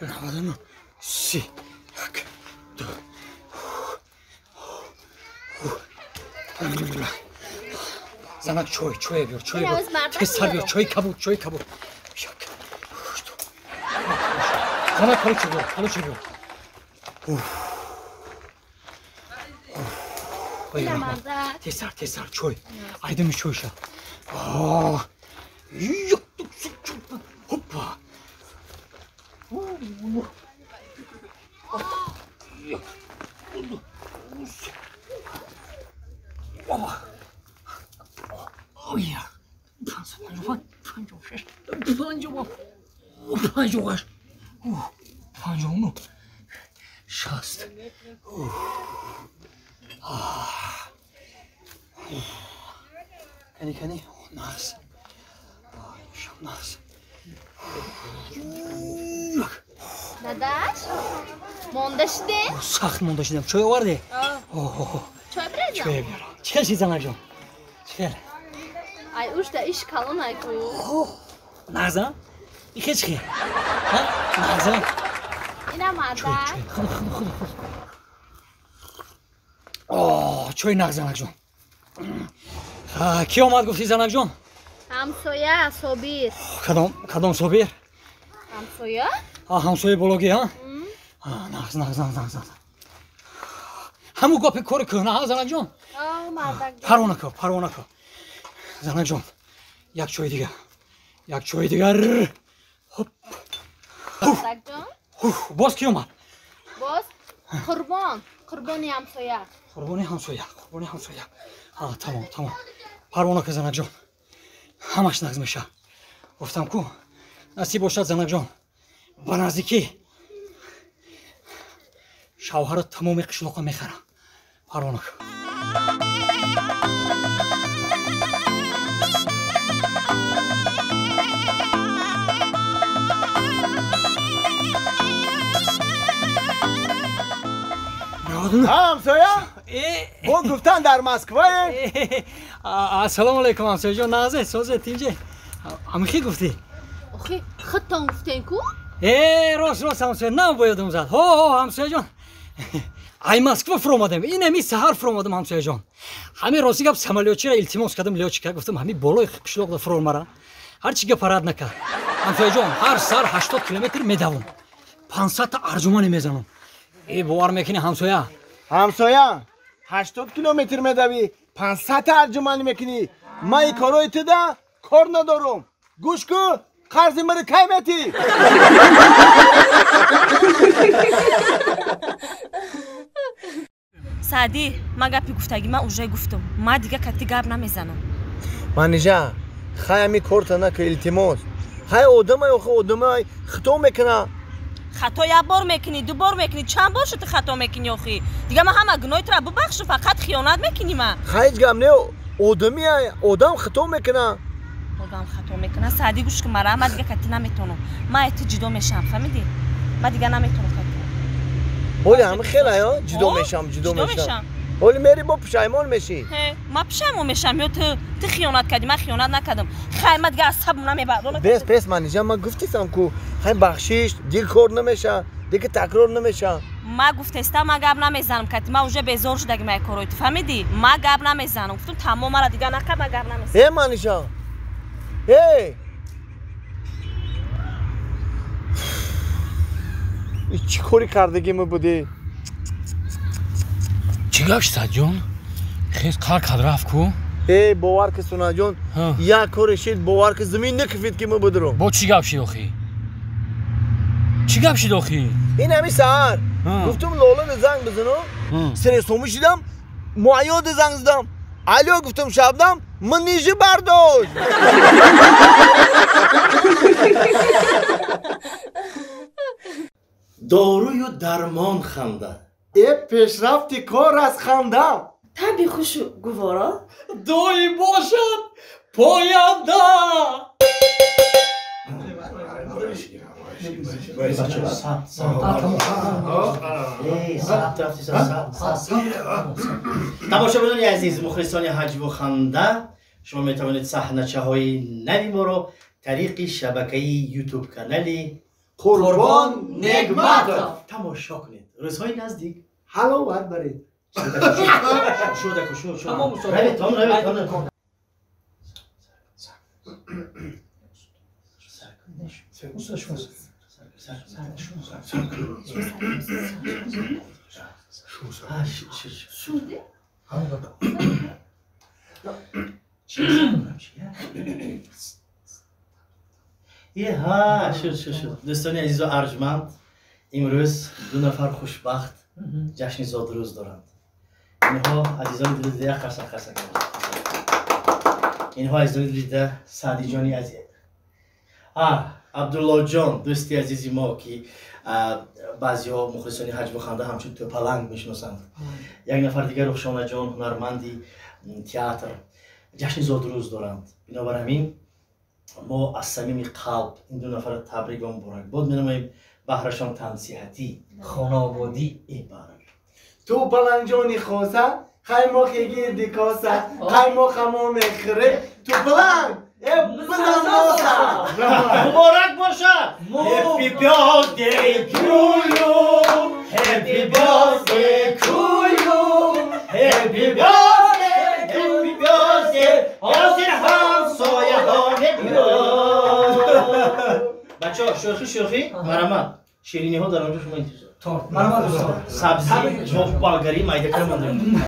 99, 30, 1, 2. Занак чой, чой биёр, чой биёр. Тезтар биёр, чои кабуд, чои кабуд. 1, 2. Занак калуча биёр, калуча биёр. Тезтар, тезтар, чой. Айдами чойша. Хоппа. 556, 57, 58, 59, 60. Кани, кани, нағз. Нағз. Дадаш, монда шудем? Сахт монда шудем. Чой овардӣ? Чой бирезам? Чой биёр. Чӣ хел шид, занакҷон? Чӣ хел? Ай, ушда иш калон айку. Нағза? Ихе чӣ хел? Нағза? Ина мардак. Худ, худ, худ, худ. Чой нағз, занакҷон. Кӣ омад гуфтӣ, занакҷон? Ҳамсоя Собир. Кадом, кадом Собир? Ҳамсоя? Ҳамсояи бологӣ, а? Нағз, нағз, нағз, нағз. Ҳамун гапи кори кӯҳна, а, занакҷон? Парво накун, парво накун. Занакҷон, як чои дигар. Як чои дигар. Хоп. Боз кӣ омад? Боз Қурбон, Қурбони ҳамсоя. Қурбони ҳамсоя, Қурбони ҳамсоя. Тамом, тамом. Парво накун, занакҷон. Ҳамаш нағз мешавад. Гуфтам ку, насиб бошад, занакҷон. Ба наздикӣ шавҳаро тамоми қишлоқа мехарам. Парво накун. Ҳамсоя? Бо гуфтан дар Москвае? Ассалому алайкум, ҳамсояҷон. Нағзе, созе, тинҷе. Ҳамихи гуфтӣ? Охи, худтон гуфтен ку? Рост, рост, ҳамсоя, нам бо ёдам зад. Ҳо, ҳо, ҳамсояҷон. Ай Москва фуромадем. Ин ҳами саҳар фуромадам, ҳамсояҷон. Ҳами рости гап самолётчиро илтимос кардам, лётчика гуфтам, ҳами болои қишлоқда фурор мара. Ҳар чӣ гапа рад накард. Ҳамсояҷон, ҳар сар 80 километр медавам. 500 та арҷумане мезанам. Бовар мекунӣ, ҳамсоя? Ҳамсоя, 80 километр медавӣ, 500 та арҷуманӣ мекунӣ. Ман ин корои туда кор надорам. Гӯш ку, қарзи маро кай метӣ? Саъдӣ, ман гапи гуфтагӣ ман уже гуфтам. Ман дига кати гап намезанам. Манижа, хай ҳами корта нака, илтимос. Хай одамай, охи одамай хито мекуна. Хато як бор мекунӣ, ду бор мекунӣ, чанд бор шуд хато мекунӣ охи? Дига ман ҳама гуноҳи тура бубахшу, фақат хиёнат мекунӣ ман. Хай ҳеҷ гап не, одами одам хито мекуна. Одам хато мекуна. Саъдӣ, гӯш кун мара, ман дига кати наметонам. Ман аз ту ҷудо мешавам, фаҳмидӣ? Ман дига наметонам кати. Ҳоли ҳама хела, ҷудо мешавам, ҷудо мешавам. Ҳоли мери бо пушаймон мешӣ. Ман пушаймон мешавам ё ту? Ту хиёнат кардӣ, ман хиёнат накардам. Хай, ман дига асабам намебардорам. Бес, бес, Манижа, ман гуфтисам ку, хай бахшиш, дил кор намеша, дига такрор намеша. Ман гуфтестам, ман гап намезанам кати, ман уже безор шудагим ай корои ту, фаҳмидӣ? Ман гап намезанам. Гуфтам тамом, мара дига нақа, ман гап намезанам. Э, Манижа. Э! Чӣ кори кардагима будӣ? Чӣ гап шуд, Саъдҷон? Хез қар кад рафт ку? Э, бовар ки, Сунаҷон, як коре шид, бовар ки, замин накифид ки ма будурам. Бо чӣ гап шид охи? Чӣ гап шид охи? Ин ҳами саҳар гуфтум Лолада занг бизанам, сресомӣ шидам, Муайёда занг задам. Алё гуфтум Шабнам, ман нижи бардошт. Дорую дармон ханда. Э, пешрафти кор аз ханда. Таби хушу гуворо. Доим бошад поянда. Тамошобинони азиз, мухлисони ҳаҷву ханда, шумо метавонед саҳначаҳои нави моро тариқи шабакаи ютуб канали Қурбон Негматов. Тамошо кунед. Рӯзҳои наздик. Ҳаловат баред. Шудаку, шу, шу. Равед, он, равед, он. Ҳа, шуд, шуд, шуд. Дӯстони азизу арҷманд, имрӯз ду нафар хушбахт ҷашни зодрӯз доранд. Инҳо азизони дили дида, қарсак, қарсак. Инҳо азизони дили дида, Саъдиҷони азиз, а Абдуллоҷон, дӯсти азизи мо, ки баъзеҳо мухлисони ҳаҷву ханда ҳамчун Тӯпаланг мешиносанд. Як нафар дигар, Рухшонаҷон, ҳунарманди театр, ҷашни зодрӯз доранд. Бинобар ҳамин мо аз самими қалб ин ду нафара табрик ва муборакбод менамоем, баҳрашон тансиҳатӣ, хонаободӣ. Барак. Ту паланҷони хоса, қаймоқи гирди коса, қаймоқамо мехӯре, ту паланг, э бизан носа. Муборак бошад! Happy birthday to you, happy birthday to you, happy birthday, happy birthday, ҳозир ҳамсояҳони. Бачаҳо, шӯхӣ шӯхӣ, марамат, шириниҳо дар онҷо шумо интизор. Торт, марамат, дӯстон. Сабзӣ, болгарӣ майдакара монда.